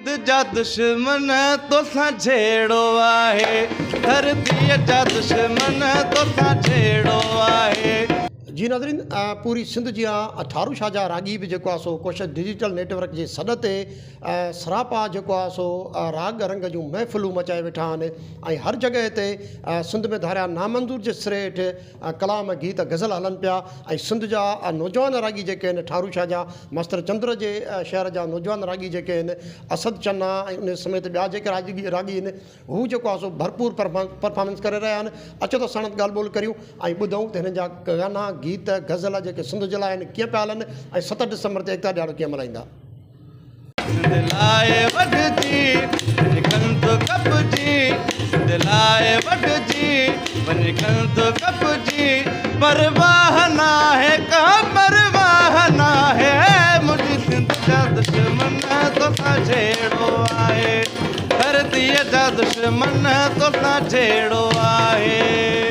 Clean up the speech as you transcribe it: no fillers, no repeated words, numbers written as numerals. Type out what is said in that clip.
سنڌ جا دشمن توسان جهيڙو آهي، ڌرتيء جا دشمن توسان جهيڙو آهي. جي ناظرين پوري سنڌ جيان ٺارو شاهه جا راڳي به جيڪو آهي سو ڪوشش ڊجيٽل نيٽ ورڪ جي سڏ تي سراپا جيڪو آهي سو راڳ رنگ جون محفلون مچائي ويٺا آهن ۽ هر جڳهه تي سنڌ ۾ ڌاريا نامنظور جي سري هيٺ ڪلام گيت غزل هلن پيا ۽ سنڌ جا نوجوان راڳي جيڪي آهن ٺارو شاهه جا ماستر چندر جي شهر جا نوجوان راڳي جيڪي آهن اسد چنا ۽ ان سميت ٻيا جيڪي راڳي آهن هو جيڪو آهي سو ڀرپور پرفارمنس ڪري رهيا آهن اچو ته ساڻن ڳالهه ٻولهه ڪريون ۽ ٻڌون ته هنن جا گانا گيت غزل جيڪي سنڌ جي لاء آهن ڪيئن پيا هلن ۽ 7 ڊسمبر تي ايڪتا ڏهاڙو ڪيئن ملهائيندا. سنڌ لاء وڍجي وڃ ڪنڌ ڪپجي، سنڌ لاء وڍجي وڃ ڪنڌ ڪپجي، پرواهه ناهي ڪا پرواهه ناهي، منهنجي سنڌ جا دشمن توسان جهيڙو آهي، ڌرتيء جا دشمن توسان جهيڙو آهي.